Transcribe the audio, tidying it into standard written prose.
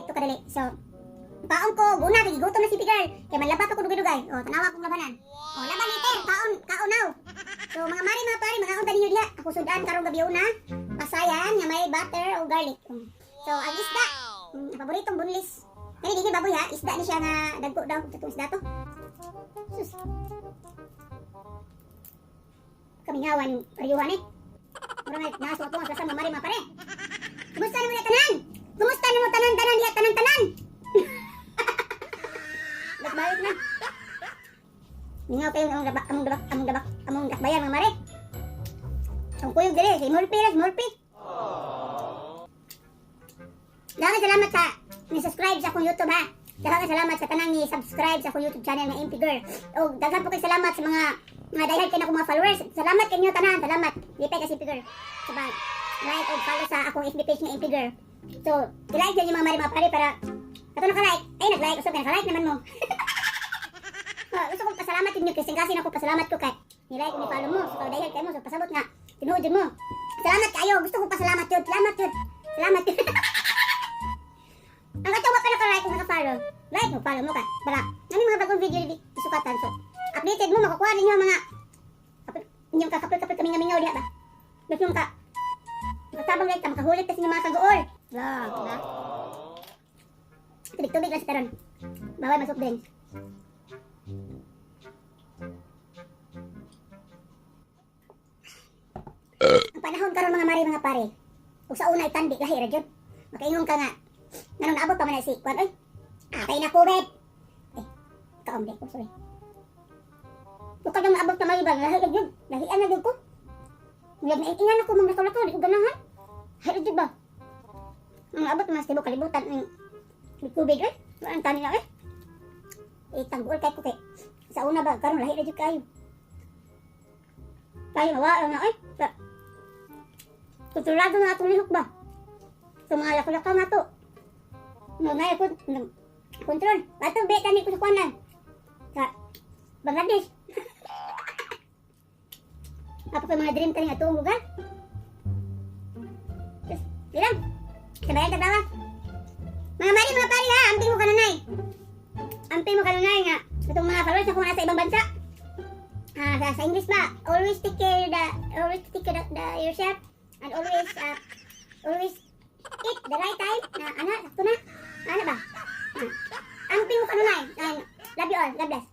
to kadali. So, kaon ko, guna, kay gigutom na si girl. Kay manlaba pa ko dugay-dugay. Oh, tanawa akong labanan. Oh, laban later, kaon, kaon now. So, mga mari, mga pare, mga unta ninyo diha. Ako sudan karong gabi una. Pasayan nga may butter o garlic. So, ang isda, paboritong boneless. Kani dili baboy ha, isda ni siya nga dagko daw itong isda to. Sus. Kamingawan pariyuhan eh. Mura nga naso ato ang sa mga mari, mga pare. Kumusta naman na tanan? Kumusta naman tanan tanan diha, tanan tanan? Balik na. Mingaw kayo among dabak, among dabak, among dabak, among dakbayan, mga mare. Ang kuyog diri, si Murphy ra, si Murphy. Daghang salamat sa ni-subscribe sa akong YouTube ha. Daghang salamat sa tanang ni-subscribe sa akong YouTube channel nga MP Girl. O daghan po kay salamat sa mga dayhan kay akong mga followers. Salamat kanyo tanan, salamat. Lipay ka si MP Girl. Sa pag like o follow sa akong FB page nga MP Girl. So, i-like din yung mga mari, mga pare para kato naka-like, ay nag-like, usab ka naka-like naman mo. Oh, gusto kong pasalamat ninyo kasi kasi ako pasalamat ko kay ni-like ni follow mo. So dahil kay mo, so pasabot nga tinuod jud mo. Salamat kayo. Gusto kong pasalamat yun. Salamat yun. Salamat yun. Ang ato pa naka-like kung naka-follow. Like mo, follow mo ka. Para nami mga bagong video isukatan. So, updated mo, makukuha ninyo ang mga inyong kakapal-kapal kami nga mingaw diha ba? Gusto ka makatabang like ka, makahulit kasi ng mga kagool. Blah, diba? Tubig-tubig lang sa taron. Bawal masok drinks. Ang panahon karon, mga mari, mga pare. Ug sa una itandi lahi ra gyud. Makaingon ka nga nganong naabot pa man na si kwan oy. Atay na COVID. Eh, kaom di ko, sorry. Bukod nang naabot pa man ba lahi ra gyud. Lahian na gyud ko. Murag naiingan ako mga lakaw-lakaw, di ko ganahan. Hay ra gyud ba? Nang naabot man sa tibok kalibutan ng COVID oy. Wala ang tani na oy. Eh, tanggol kay ko kay sa una ba karon lahi ra gyud kayo. Tayo mawa na oy. Kontrolado na atong lihok ba? Sa mga lakaw-lakaw na to. No, na ko kontrol. Ato be tani ko sa kuanan. Sa Bangladesh. Apa pa mga dream tani atong lugar? Just, bilang. Sabayan taglawa. Mga mari, mga pari ha, amping mo kanunay. Amping mo kanunay nga itong mga followers ako nasa ibang bansa. Ah, sa English ba? Always take care the yourself and always eat the right time na ana sakto na. Ana ba? Ah. Amping mo kanunay. And love you all. God bless.